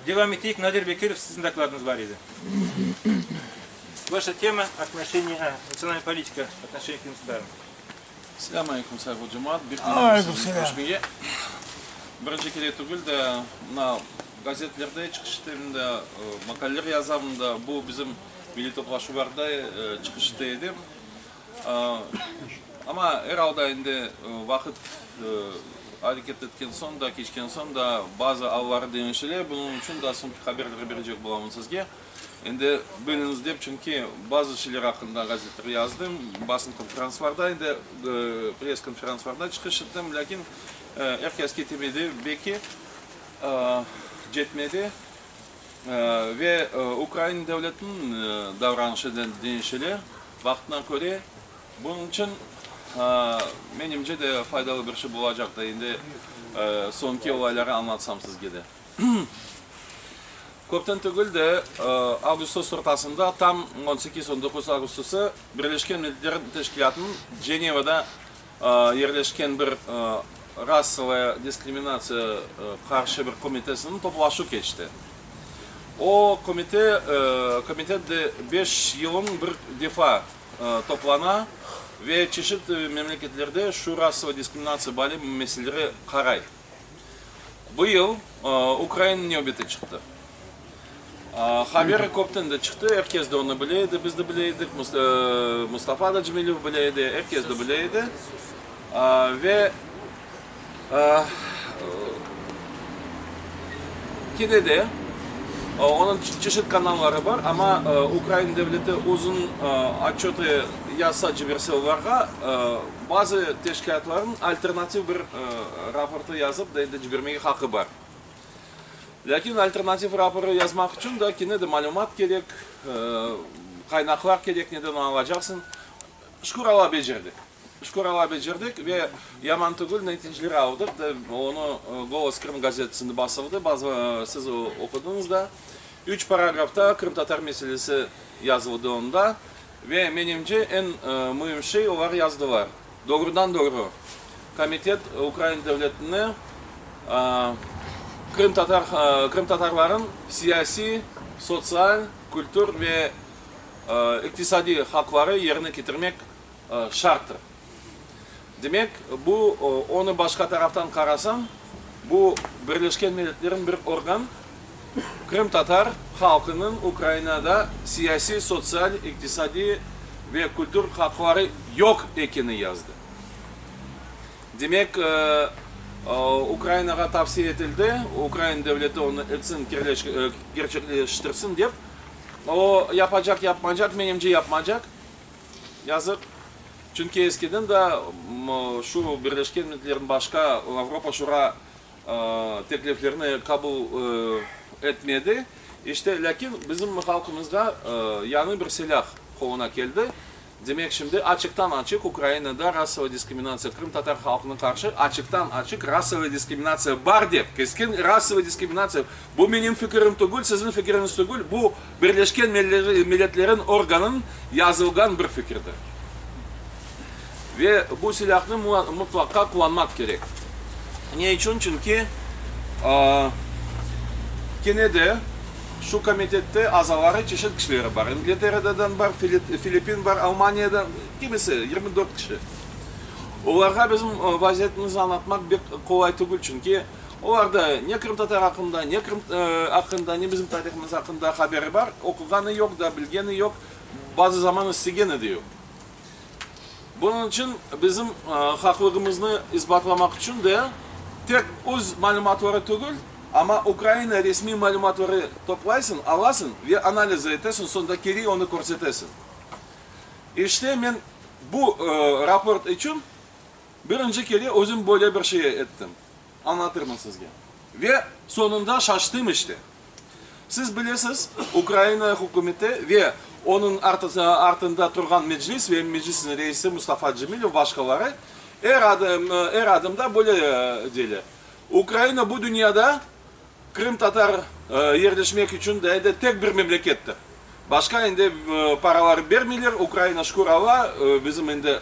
Devam eteyik. Nadir Bekirov, siziñ dokladıñız bar edi. Ваша тема, отношение, а, национальная политика, отношение к крымским Selâm aleyküm, sayğılı cemaat. Bek memnünım siziñ körüşmege. Birinci kere tügül de, mına, gazetlerde çıqış etem de, maqaleler yazam da, bu bizim milliy toplaşuvlarda çıqış ete edim. Amma er alda endi vaqıt areket etken soñ da, keçken soñ da bazı alları deñişile. Bunıñ içün da soñki haberleri berecek bolamın sizge. Endi biliñiz dep, çünki bazı şeyler aqqında gazetler yazdım, basın konferanslarda, endi press-konferanslarda çıqış ettim, lâkin er keske temedi, belki cetmedi ve ukrain devletiniñ davranışı da deñişile vaqtına köre. Bunıñ içün, menimce de, faydalı bir şey bolacaq da, endi soñki olayları añlatsam sizge de. Köpten tügül de, avgustos ortasında, tam on sekiz, on doquz avgustosı Birleşken Milletler Teşkilâtınıñ Cenevada yerleşken bir rasovaya diskriminatsiya qarşı bir komitesiniñ toplaşuvı keçti. O komite, komitet de beş yılın bir defa toplana ve çeşit memleketlerde şu rasovaya diskriminatsiya bale meseleleri qaray. Bu yıl Ukraina nevbeti çıqtı. Haberi köpten de çıqtı, er kes de onı bile edi, biz de bile edik, Mustafa da Cemilev bile edi, er kes de bile edi. Ve kene de onıñ çeşit kanalları bar, amma Ukraina devleti uzun otçötı yazsa, ciberse olarğa, Bazı teşkilâtlarnıñ alternativ bir raportı yazıp da endi cibermege haqqı bar. Lâkin alternativ raporı yazmaq içün da kene de malümat kerek, qaynaqlar kerek, neden alacaqsıñ. Şükür Alla becerdik. Şükür Alla becerdik ve yaman tügül neticeler aldıq. Onı Golos Krım gazetasında basıldı, bazı siz oqudıñız da. Üç paragrafta qırımtatar meselesi yazıldı onda. Ve, menimce, eñ müim şey, olar yazdılar, doğrudan-doğru komitet ukrain devletini qırımtatar qırımtatarlarıñ siyasiy, sotsial, kültür ve iqtisadiy haqları yerine ketirmek şarttır. Demek, bu, onı başqa taraftan qarasañ, bu Birleşken Milletlerniñ bir organ, qırımtatar halqınıñ Ukrainada siyasiy, sotsial, iqtisadiy ve kültür haqları yoq ekeni yazdı. Demek, Ukrainağa tavsiye etildi, ukrain devleti onı etsin, kerçekleştirsin dep. O, yapacaq, yapmaycaq, menimce, yapmaycaq. Yazıq. Çünki eskiden da şu Birleşken Milletlerniñ başqa Avropa Şura tekliflerini qabul etmedi. İşte, lâkin bizim halqımızda yañı bir silâh qoluna keldi. Demek, şimdi açıqtan-açıq Ukrainada rasovaya diskriminatsiya, qırımtatar halqına qarşı açıqtan-açıq rasovaya diskriminatsiya bar dep, keskin rasovaya diskriminatsiya, bu menim fikirim tügül, siziñ fikiriñiz tügül, bu Birleşken Milletlerniñ organıñ yazılğan bir fikirdir. Ve bu silâhnı mıtlaqa qullanmaq kerek. Ne içün? Çünki kene de şu komitette azaları çeşit kişileri bar. İngilteredadan bar, Filippin bar, Almaniyadan, kimisi, 24 kişi. Olarğa bizim vaziyetimizni añlatmaq pek qolay tügül, çünki Olar da ne qırımtatar aqqında, ne Qırım aqqında, ne bizim tarihımız aqqında haberi bar, oquğanı yoq da, bilgeni yoq, bazı zaman istegeni de yoq. Bunıñ içün bizim haqlığımıznı isbatlamaq içün de tek öz malümatları tügül, amma Ukraina resmiy malümatları toplaysıñ, alasıñ ve analiz etesiñ, soñra keri onı körsetesiñ. İşte men bu raport içün Birinci kere özüm böyle bir şey ettim, añlatırmın sizge. Ve soñunda şaştım işte. Siz bilesiz, Ukraina hükümeti ve onıñ artında turğan Meclis ve Meclisniñ reisi Mustafa Cemilev, başqaları er adım, er adımda böyle deyler, Ukraina bu dünyada Qırımtatar yerleşmek içün de tek bir memlekettir. Başqa endi paralar bermeyler, Ukraina şükür Alla, bizim endi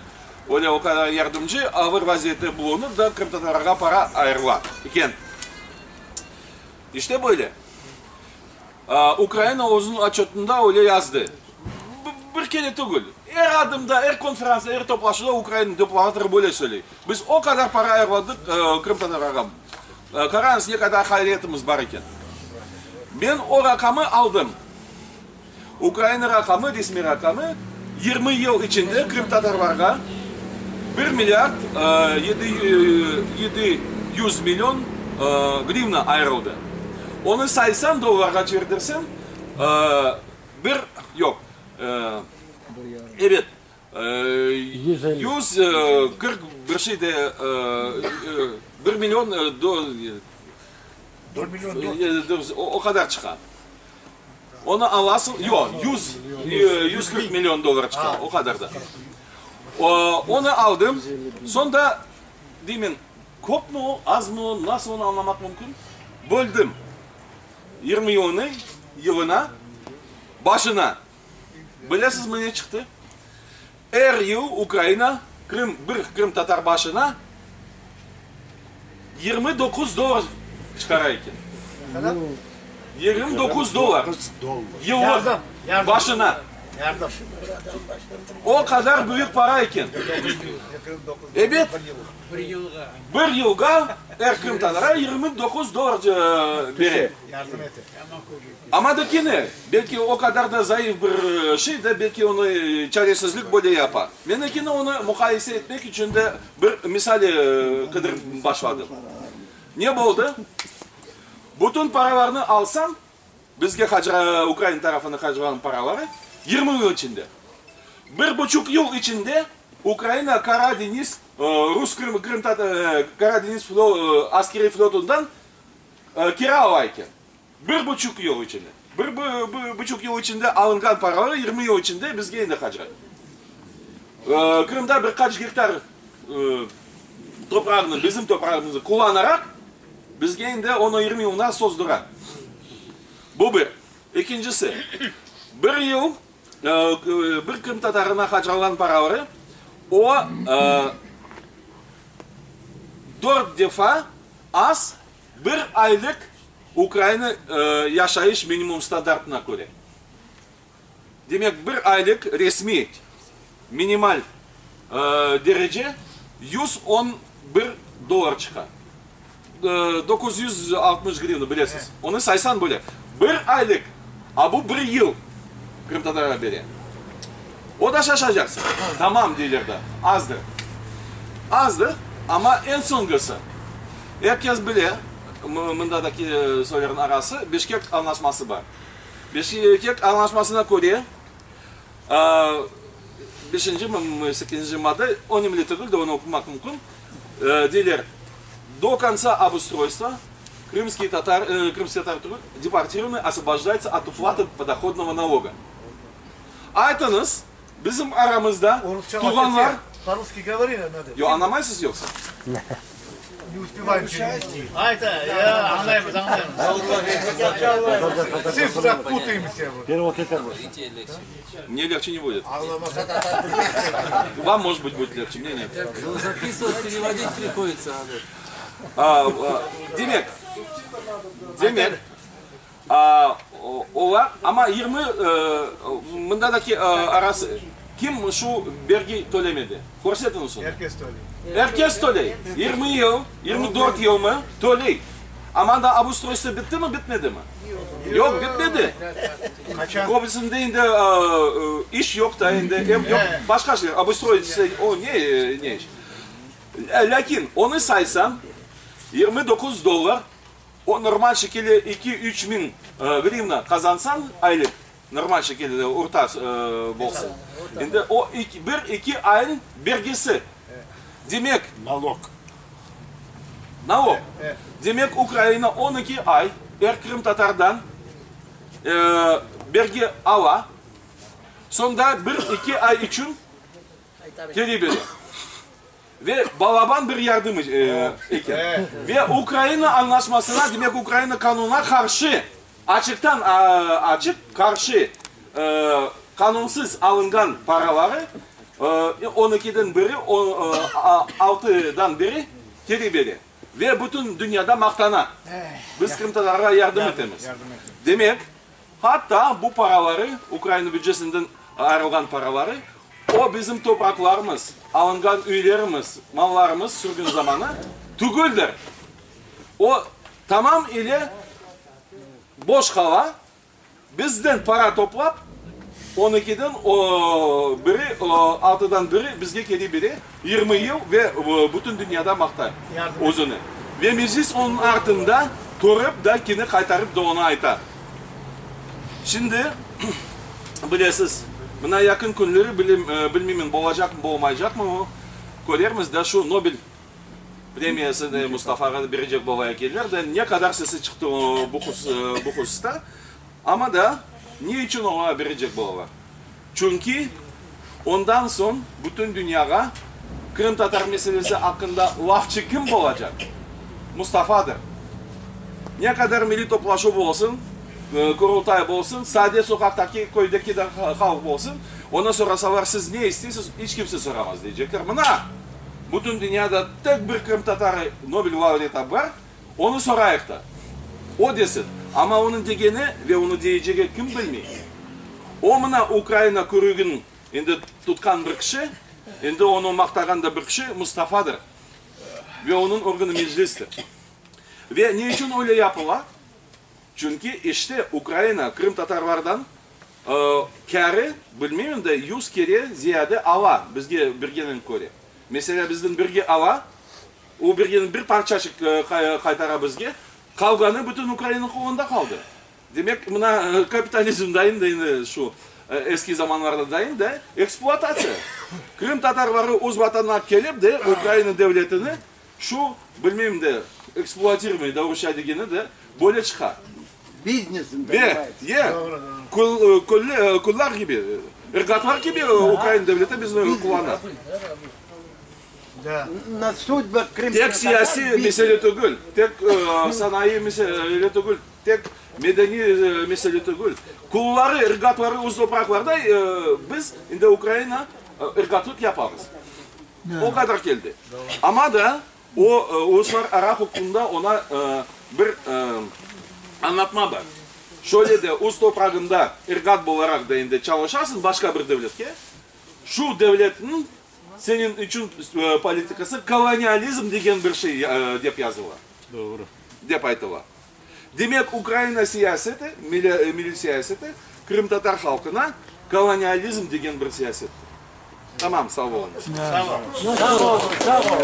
öyle o qadar yardımcı, ağır vaziyette bulunıp da qırımtatarlarğa para ayırıla eken. İşte böyle. Ukraina özüniñ otçötında öyle yazdı. Bir kere tügül. Er adımda, er konferansta, er toplaşuvda ukrain diplomatları böyle söyley. Biz o qadar para ayırladıq qırımtatarlarğa. Qarañız, ne qadar hayriyetimiz bar eken. Men o raqamı aldım. Ukraina raqamı, resmiy raqamı, 20 yıl içinde qırımtatarlarğa bir milliard 700 million grivna ayırıldı. Onı saysañ, dollarğa çevirdirseñ, bir, yoq, ebet, 140 bir şey de, bir million, o qadar çıqa. Onı alasıñ, yoq, 140 million dollar çıqa, o qadar da. Onı aldım, soñ da deymen, köpmi o, azmı o, nasıl onı añlamaq mümkün? Böldim 20 yılını, yılına, başına. Bilesizmi ne çıqtı? Er yıl Ukraina Krım, bir qırımtatar başına 29 dollar çıqara eken. 29 dollar yıllıq başına. O qadar büyük para eken. Ebet, bir yılğa er qırımtatarğa 29 dollar bere. Amma da kene, belki o qadar da zayıf bir şey de, belki onı çaresizlik böyle yapa. Men kene onı muqayese etmek içün de bir misal qıdırıp başladım. Ne boldı? Bütün paralarnı alsam, bizge Ukraina tarafından harcağan paraları, 20 yıl içinde. Bir buçuq yıl içinde Ukraina Qara deñiz, rus Qara deñiz askeriy flotundan kira ala eken. Bir buçuq yıl içinde. Bir buçuq yıl içinde alınğan paraları 20 yıl içinde bizge endi qacray. Qırımda bir qaç gektar toprağını, bizim toprağımıznı qullanaraq, bizge endi onı 20 yılına sozdura. Bu bir. Ekincisi, bir yıl bir qırımtatarına qacralğan paraları o dört defa az Bir aylıq Ukraina yaşayış minimum standartına köre. Demek, bir aylıq resmiy minimal derece 111 dollar çıqa. 960 grivna, bilesiz. Onı saysañ böyle, bir aylıq, a bu bir yıl qırımtatarğa bere. O da şaşacaqsıñ. Tamam, deyler da, azdır. Azdır, amma eñ soñğusı. Er kes bile, mındadaki soylarnıñ arası Bişkek añlaşması bar. Bişkek añlaşmasına köre, beşinci mi, sekizinci madde, önemli tügül de, onı oqumaq mümkün, deyler, do kontsa obustroystva krımskiy tatar, krımskiy tatar tügül, deportirovanıy osvobojdayutsa ot uplаты podоходного налога. Aytıñız, bizim aramızda tuvğanlar. Yoq, añlamaysız yoqsa? Мне легче не будет. Вам, может быть, будет легче, мне нет. Demek, demek. Olar, amma 20 mındadaki arası, kim şu bergi tölemedi? Körsetiñiz onı. Er kes töley. Er kes töley. 20 yıl, 24 yılmı töley. Amma anda obustroystvo bittimi, bitmedimi? Yoq, bitmedi. Köbüsinde endi iş yoq da, endi ev yoq, başqa şey, obustroystvo o ne, ne iş? Lâkin onı saysañ, 29 dollar O normal şekilde eki-üç miñ grivna qazansañ aylıq, normal şekilde orta bolsa, endi o bir-eki ayıñ bergisi. Demek. Nalog. Nalog. Demek, Ukraina 12 ay er qırımtatardan bergi ala, soñ da bir-eki ay içün keri bere. Ve balaban bir yardım eken. Ve Ukraina añlaşmasına, demek Ukraina qanunına qarşı, açıqtan açıq qarşı qanunsız alınğan paraları on ekiden biri, altıdan biri keri bere. Ve bütün dünyada maqtana, biz qırımtatarlarğa yardım etemiz. Demek, hatta bu paraları, Ukraina bücesinden ayırılğan paraları, o bizim topraqlarımız, alınğan üylerimiz, mallarımız sürgün zamanı tügüldir. O tamam ile boş qala, Bizden para toplap, on ekiden biri, altıdan biri bizge keri bere, 20 yıl ve bütün dünyada maqtay özüni. Ve Meclis onıñ artında turıp da kene qaytarıp da onı ayta. Şimdi, bilesiz, mına yaqın künleri, bilmeymen, bolacaqmı, bolmaycaqmı o, körermiz da şu Nobel Premiyasını Mustafağa berecek bola ekenler de, ne qadar sesi çıqtı bu hususta, amma da ne içün oña berecek bolalar? Çünki ondan soñ bütün dünyağa qırımtatar meselesi aqqında lafçı kim bolacaq? Mustafadır. Ne qadar milliy toplaşuv olsun, Qurultay bolsun, sade soqaqtaki, köydeki de halq bolsun, ondan sorasalar, siz ne isteysiz, iç kimse soramaz, deycekler. Mına, bütün dünyada tek bir qırımtatarı Nobel laureatı bar, onı sorayıq da, o desin. Amma onıñ degeni ve onı deyecegi kim bilmey. O, mına, Ukraina kürügin endi tutqan bir kişi, endi onı maqtağan da bir kişi Mustafadır ve onıñ organı Meclistir. Ve ne içün öyle yapıla? Çünki işte Ukraina qırımtatarlardan kârı, bilmeyim de, yüz kere ziyade ala bizge bergenen köre. Meselâ, bizden birge ala, o bergeniñ bir parçaçıq qaytara bizge, qalğanı bütün Ukrainanıñ qolunda qaldı. Demek, mına kapitalizm dayın da endi şu eski zamanlarda dayın da ekspluatatsiya. Qırımtatarları öz vatanına kelip de Ukraina devletini Şu, bilmeyim de, ekspluatirmıy da rusça degeni de böyle çıqa. Biznesim, Ve, ye, kul, kullar kibi, ırğatlar kibi ukrain devleti bizni qullana. Tek siyasiy mesele tügül, tek sanayı mesele tügül, tek medeniy mesele tügül. Kulları, ırğatları öz topraqlarda biz, indi Ukraina, ırğatlıq yapamız. O qadar keldi. Amma da o, uluslarara huquqında oña bir añlatma bar. Şöyle de, öz toprağında ırğat bolaraq da endi çalışasıñ başqa bir devletke, şu devletniñ seniñ içün politikası kolonializm degen bir şey dep yazıla. Doğru. Dep aytıla. Demek, Ukraina siyaseti, milliy siyaseti qırımtatar halqına kolonializm degen bir siyasettir. Tamam, sağ oluñız. Sağ ol. Sağ ol.